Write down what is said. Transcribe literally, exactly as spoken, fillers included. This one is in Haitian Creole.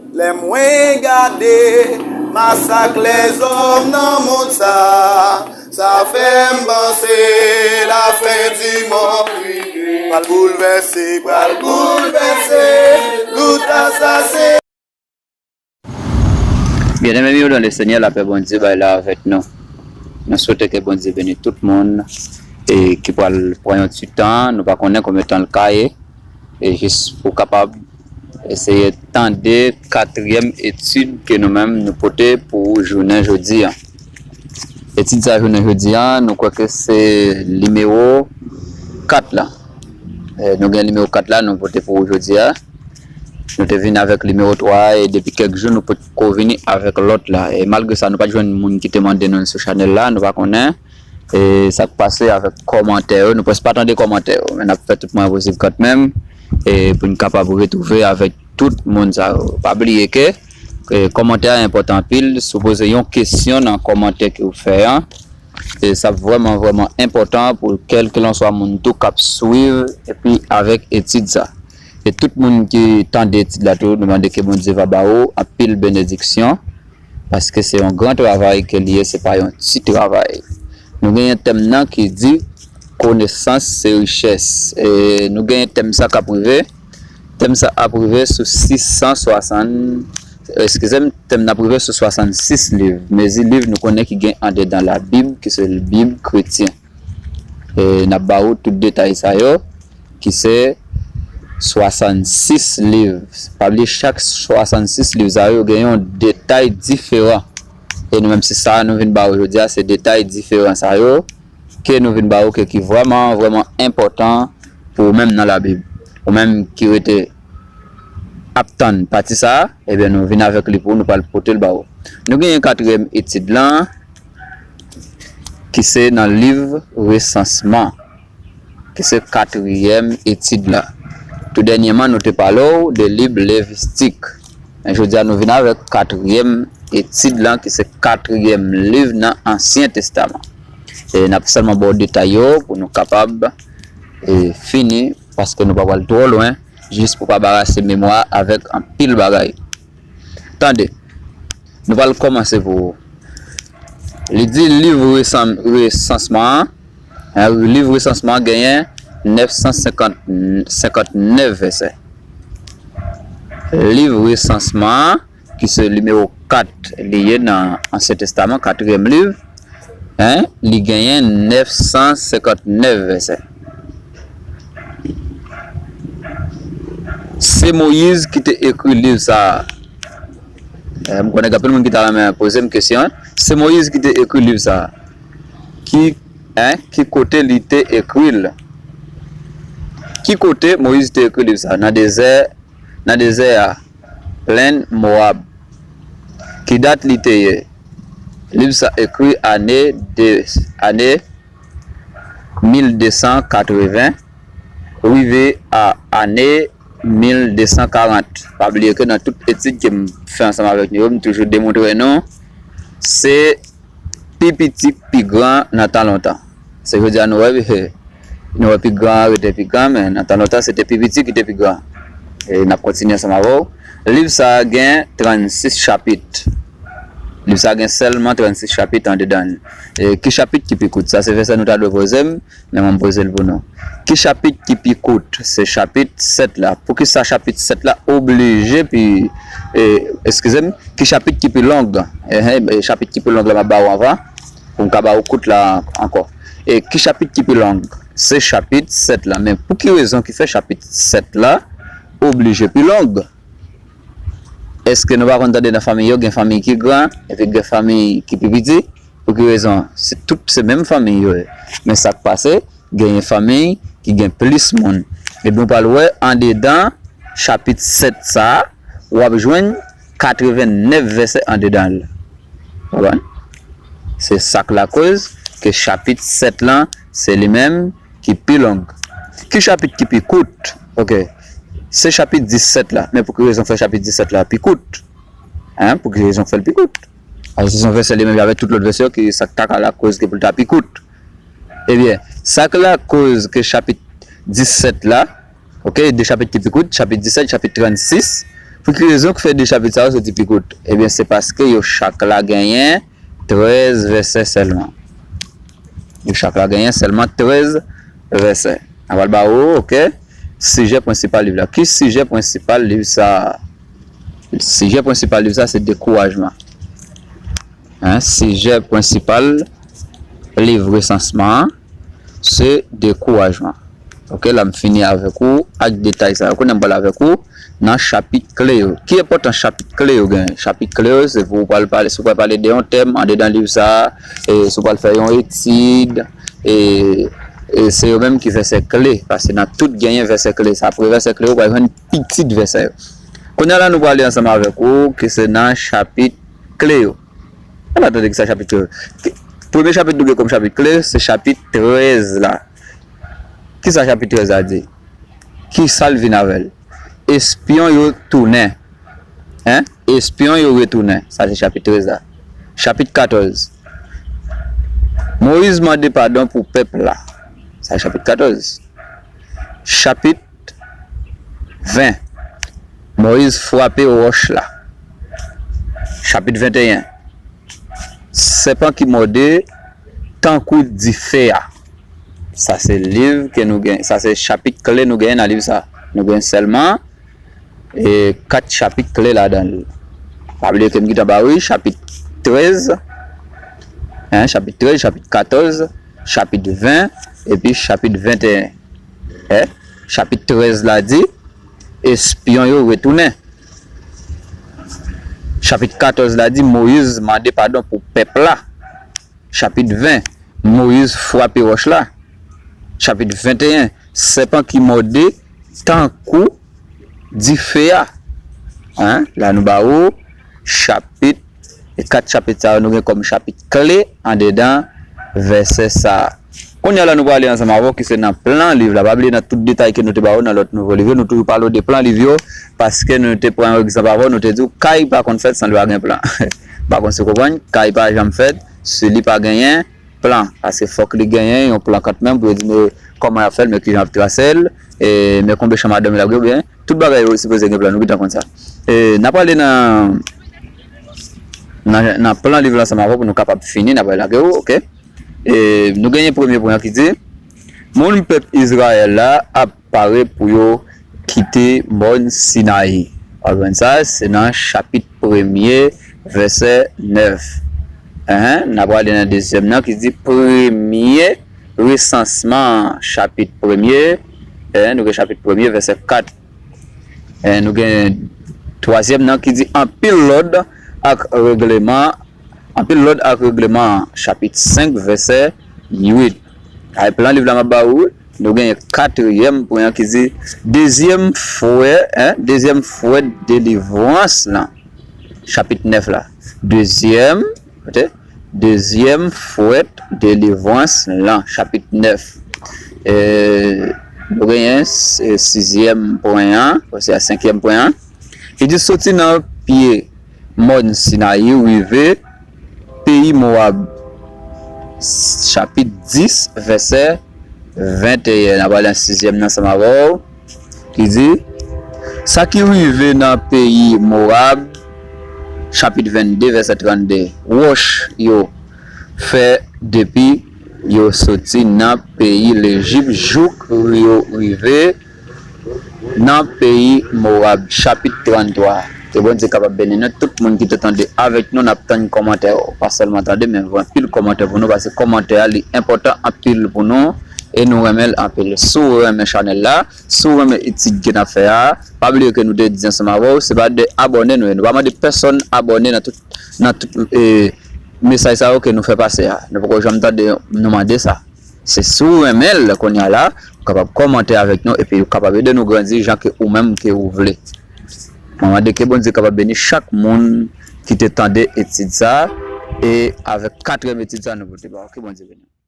Lè mwen gade masak lèzòm nan mond sa, sa fè m panse lafen di mond rive. Pral boulvèse, pral boulvèse, tout asasen. Bien-aimés, yo dans le Seigneur, lapè Bondye bay la avèk nou. Nou swete ke Bondye beni tout moun e ki pral pran yon ti tan, nou pa konnen konbyen tan l ka ye, e jis pou kapab eseye tande katriyèm etid ke nou menm nou pote pou jounen jodi a. Etid sa jounen jodi a, nou kwè ke se nimewo kat la. E nou gen nimewo kat la nou pote pou jodi a. Nou te vin avèk nimewo twa a e depi kèk jou nou potko vini avèk lòt la. E malgre sa, nou pa t jwenn moun ki te mande nou l sou chanèl la, nou pa konnen. E sa k pase avèk kòmantè yo, nou prèske pa tande kòmantè yo, men n ap fè tout mwayen posib kanmenm e pou n kapab retwouve avèk tout moun sa yo. Pa bliye ke e, kòmantè a enpòtan anpil. Si w poze yon kesyon nan kòmantè ke w fè an, e, sa vrèman, vrèman enpòtan pou kèlkelanswa moun tou k ap swiv epi avèk etid sa. E tout moun ki tande etid la tou, nou mande ke Bondye va ba ou anpil benediksyon, paske se yon gran travay ke l ye, se pa yon ti travay. Nou genyen tèm nan ki di konesans se richès. E nou genyen tèm sa k ap rive. Tèm sa ap rive sou sis san swasann, eskize m, tèm nan ap rive sou swasannsis liv. Mezi liv nou konnen ki gen andedan Labib, ki se Bib kretyen. E n ap ba ou tout detay sa yo, ki se swasannsis liv. Pa bliye, chak swasannsis liv sa yo gen yon detay diferan. E nou menm, se sa nou vin ba ou jodi a, se detay diferan sa yo ke nou vin ba ou ke ki vrèman, vrèman enpòtan pou ou menm nan Labib. Ou menm ki rete ap tann pati sa a, ebyen nou vin avèk li pou ou, nou pral pote l ba ou. Nou genyen katriyèm etid lan, ki se nan liv Resansman, ki se katriyèm etid la. Tou dènyèman, nou te pale w de liv Levitik. Men jodi a, nou vin avèk katriyèm etid lan, ki se katriyèm liv nan Ansyen Testaman. E n ap sèlman ba w detay yo pou nou kapab e, fini, paske nou pa pral twò lwen, jis pou pa barase memwa avèk anpil bagay. Tande, nou pral kòmanse pou ou. Li di liv resan, resansman an, en, liv resansman an genyen nèf san senkant, senkant nèf vèsè. Liv resansman an, ki se nimewo kat li ye nan Ansyen Testaman, katriyèm liv, en, li genyen nèf san senkant nèf vèsè. Se Moyiz ki te ekri liv sa a. Eh, m konnen gen anpil moun ki ta renmen poze m kesyon. Se Moyiz ki te ekri liv sa a. Ki, en, ki kote li te ekri l? Ki kote Moyiz te ekri liv sa a? Nan dezè, nan dezè a, plenn Mowab. Ki dat li te ye? Liv sa ekri ane de, ane mil de san katreven, rive a ane mil de san karant. Pa bliye ke nan tout etid ke m fè ansanm avèk nou yo, m toujou demontre nou, se pi piti k pi gran nan tan lontan. Se jodi a nou wè, nou wè pi gran an rete pi gran, men nan tan lontan, se te pi piti ki te pi gran. E n ap kontinye ansanm avè w. Liv sa a gen trannsis chapit. Liv sa a gen sèlman trannsis chapit andedan l. E ki chapit ki pi kout? Sa se vèsè nou ta dwe poze m, men mwen m poze l pou nou. Ki chapit ki pi kout? Se chapit sèt la. Poukisa chapit sèt la oblije pi, e, eskize m, ki chapit ki pi long? Enhen, e, chapit ki pi long la m ap ba ou anvan, pou m ka ba ou kout la ankò. E ki chapit ki pi long? Se chapit sèt la. Men pou ki rezon ki fè chapit sèt la oblije pi long? Èske nou pa konn tande nan fanmi yo, gen fanmi ki gran, epi gen fanmi ki pi piti? Pou ki rezon? Se tout se menm fanmi yo ye. Men sa k pase, genyen fanmi ki gen plis moun. Epi w pral wè andedan chapit sèt sa a, w ap jwenn katreven nèf vèsè andedan l. Konprann? Se sa k lakoz ke chapit sèt lan, se li menm ki pi long. Ki chapit ki pi kout? Oke. Se chapit disèt la. Men pou ki rezon fè chapit disèt la pi kout? Hein? Pou ki rezon fè l pi kout? Paske se yon vèsè li menm avèk tout lòt vèsè yo ki sa k ta ka lakoz ke pou l ta pi kout. Ebyen, sa k lakoz ke chapit disèt la, oke, de chapit ki pi kout, chapit disèt, chapit trannsis, Ki rezon ki fè de chapit sa yo soti pi kout? Ebyen, se paske yo chak la genyen trèz vèsè sèlman. Yo chak la genyen sèlman trèz vèsè. N a pral ba ou, oke, sijè prensipal liv la. Ki sijè prensipal liv sa a? Sijè prensipal liv sa a se dekourajman. Hein, sijè prensipal liv resansman an se dekourajman. Oke, la m fini avèk ou ak detay sa yo. Kounye a m pral avèk ou nan chapit kle yo. Ki enpòtans chapit kle yo genyen? Chapit kle yo, se pou w pral pale, si w pral pale de yon tèm andedan liv sa a, e si w pral fè yon etid, e, e se yo menm ki vèsè kle, paske nan tout genyen vèsè kle. Sa, apre vèsè kle yo, w pral jwenn pitit vèsè yo. Kounye a la, nou pral li ansanm avèk ou, ki se nan chapit kle yo. Ann al tande kisa chapit yo. Premye chapit nou gen kòm chapit kle, se chapit trèz la. Kisa chapit trèz la di? Kisa l vin avè l? Espyon yo tounen. Hein? Espyon yo retounen. Sa se chapit trèz la. Chapit katòz. Moyiz mande padon pou pèp la. Sa se chapit katòz. Chapit ven. Moyiz frape wòch la. Chapit venteyen. Sèpan ki mòde tankou dife a. Sa se liv ke nou gen, sa se chapit kle nou genyen nan liv sa. Nou gen sèlman, e, kat chapit kle ladan l. Pa bliye ke m gentan ba ou chapit trèz, hein, chapit trèz, chapit katòz, chapit ven, epi chapit venteyen. Hein? Chapit trèz la di, espyon yo retounen. Chapit katòz la di, Moyiz mande padon pou pèp la. Chapit ven, Moyiz frape wòch la. Chapit venteyen, sèpan ki mòde tankou dife a. Hein? La nou ba ou chapit, e kat chapit sa yo nou gen kòm chapit kle andedan vèsè sa a. Kounye a la nou prale ansanm avè w ki se nan plan liv la. Pa bliye nan tout detay ke nou te ba ou nan lòt nouvo liv yo, nou toujou pale w de plan liv yo, paske nou te pran yon egzanp avè w, nou te di w kay pa konn fèt san li pa gen plan. M pa konn si w konprann, kay pa janm fèt si li pa genyen plan, paske fòk li genyen yon plan kantmenm pou yo di men kòman y ap fè l, men kijan y ap trase l, e men konbyen chanm a dòmi l ap gen, oubyen tout bagay yo sipoze gen plan, nou gentan konn sa. E n ap prale nan, nan, nan plan liv la ansanm avè w pou nou kapab fini, n ap prale lage w, oke? E nou genyen premye pwen an ki di, moun pèp Izrayèl la ap pare pou yo kite mòn Sinayi. W ap jwenn sa, se nan chapit premye, vèsè nèf. Enhen, n ap prale nan dezyèm nan ki di premye resansman an, chapit premye, enhen, nou gen chapit premye, vèsè kat. Enhen, nou gen twazyèm nan ki di anpil lòd ak regleman, anpil lòd ak regleman an, chapit senk, vèsè uit. Ay, plan liv la m ap ba ou, nou gen katriyèm pwen an ki di dezyèm fwèt, en, dezyèm fwèt delivrans lan, chapit nèf la. Dezyèm, oke? Dezyèm fwèt delivrans lan, chapit nèf. E, nou genyen, e, sizyèm pwen an, oswa senkyèm pwen an. Li di soti nan pye mòn Sinayi rive peyi Mowab. Chapit dis, vèsè venteyen. N ap prale nan sizyèm nan ansanm avè w, ki di, sa ki rive nan peyi Mowab, chapit vennde, vèsè trannde. Wòch yo fè depi yo soti nan peyi Lejip jouk yo rive nan peyi Mowab, chapit tranntwa. Ke Bondye kapab beni nou. Tout moun ki te tande avèk nou, n ap tann kòmantè yo. Pa sèlman tande, men voye anpil kòmantè pou nou, paske kòmantè a, li enpòtan anpil pou nou, e nou renmen l anpil. Si w renmen chanèl la, si w renmen etid ke n ap fè a, pa bliye ke nou te di ansanm avè w, se pa de abòne nou ye. Nou pa mande pèsonn abòne nan tout, nan tout, e, mesaj sa yo ke nou fè pase a. Nou poko janm tande nou mande sa. Se si w renmen l kounye a la, ou kapab kòmante avèk nou epi ou kapab ede nou grandi jan ke ou menm ke ou vle. Mwen mande ke Bondye kapab beni chak moun ki te tande etid sa a, e avèk katriyèm etid sa a nou pote ba w. Ke Bondye beni w.